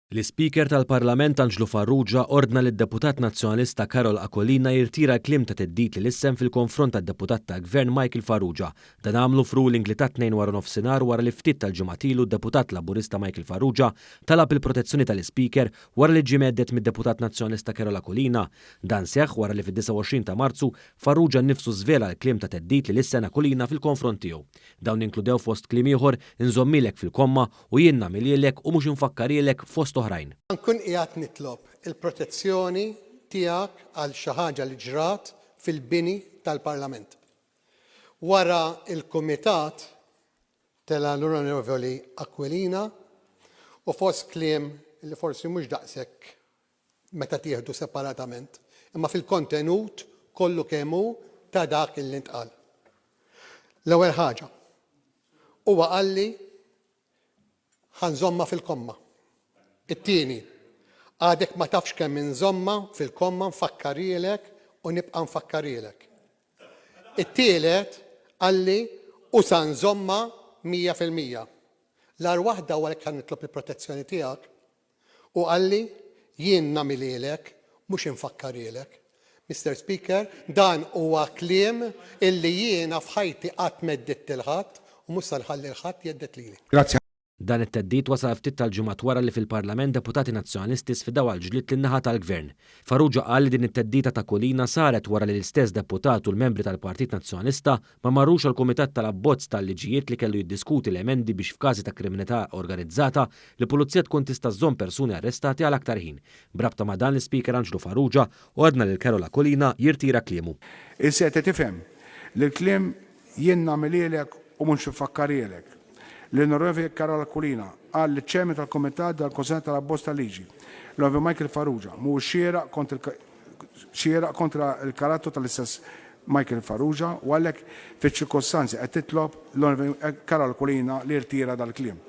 L-Ispeaker tal-Parlament Anġlu Farrugia ordna lid-Deputat Nazzjonalista Karol Aquilina jirtira l-kliem ta' theddid li lissen fil-konfront tad-Deputat tal-Gvern Michael Farrugia. Dan għamlu f'ruling li ta t-Tnejn waranofsinhar wara li ftit tal-ġimgħat ilu d-Deputat Laburista Michael Farrugia talab il-protezzjoni tal-Ispeaker wara li ġie mhedded mid-Deputat Nazzjonalista Karol Aquilina. Dan seħħ wara li fid-29 ta' Marzu Farrugia nnifsu żvela l-kliem ta' theddid li lissen Aquilina fil-konfront tiegħu. Dawn inkludew fost kliem ieħor inżommilek fil-komma U jien nagħmilhielek u mhux infakkarhielek fost oħrajn. Nkun qiegħed nitlob il-protezzjoni tiegħek għal xi ħaġa li ġrat fil-bini tal-Parlament. Wara l-kumitat tela' l-Onorevoli Aquilina u fost kliem li forsi mhux daqshekk meta tieħdu separatament, imma fil-kontenut kollu kemm hu ta' dak li ntqal. L-ewwel ħaġa, Huwa qalli, Ħa nżommha fil-komma. It-tieni, Għadek ma tafx kemm inżommha fil-komma nfakkarhielek u nibqa' nfakkarhielek. It-tielet, qalli, U sa nżommha 100%. L-agħar waħda u għalhekk ħa nitlob il-protezzjoni tiegħek, Hu qalli, Jien nagħmilhielek, mhux infakkarhielek. Mister Speaker, dan huwa kliem illi jiena f'ħajti qatt m'għeddidt 'il ħadd u mhux se nħalli 'l ħadd jgħedded lili. Grazzi. Dan it-theddid wasal ftit tal-ġimgħat wara li fil-Parlament deputati Nazzjonalisti sfidaw għall-ġlied lin-naħa tal-Gvern. Farrugia qal li din it-theddida ta' Aquilina saret wara li l-istess deputat u l-membri tal-Partit Nazzjonalista ma marrux għall-Kumitat tal-Abbozz tal-Liġijiet li kellu jiddiskuti l-emendi biex f'każi ta' kriminalità organizzata, l-Pulizija tkun tista' żżomm persuni arrestati għal aktar ħin. B'rabta ma' dan l-Ispeaker Anġlu Farrugia ordna lil Karol Aquilina jirtira kliemu. Is-sete tifhem li l-kliem jien nagħmilhielek u mhux nfakkarhielek. L-Onorevoli Karol Aquilina qal liċ-Chairman tal-Kumitat dwar il-Konsenja tal-Abbozz tal-Liġi, l-Onorevoli Michael Farrugia, mhuwiex xieraq kont il xieraq kontra l-karattru tal-istess Michael Farrugia u għalhekk fiċ-ċirkostanzi qed titlob l-Onorevoli Karol Aquilina li jirtira dal-kliem.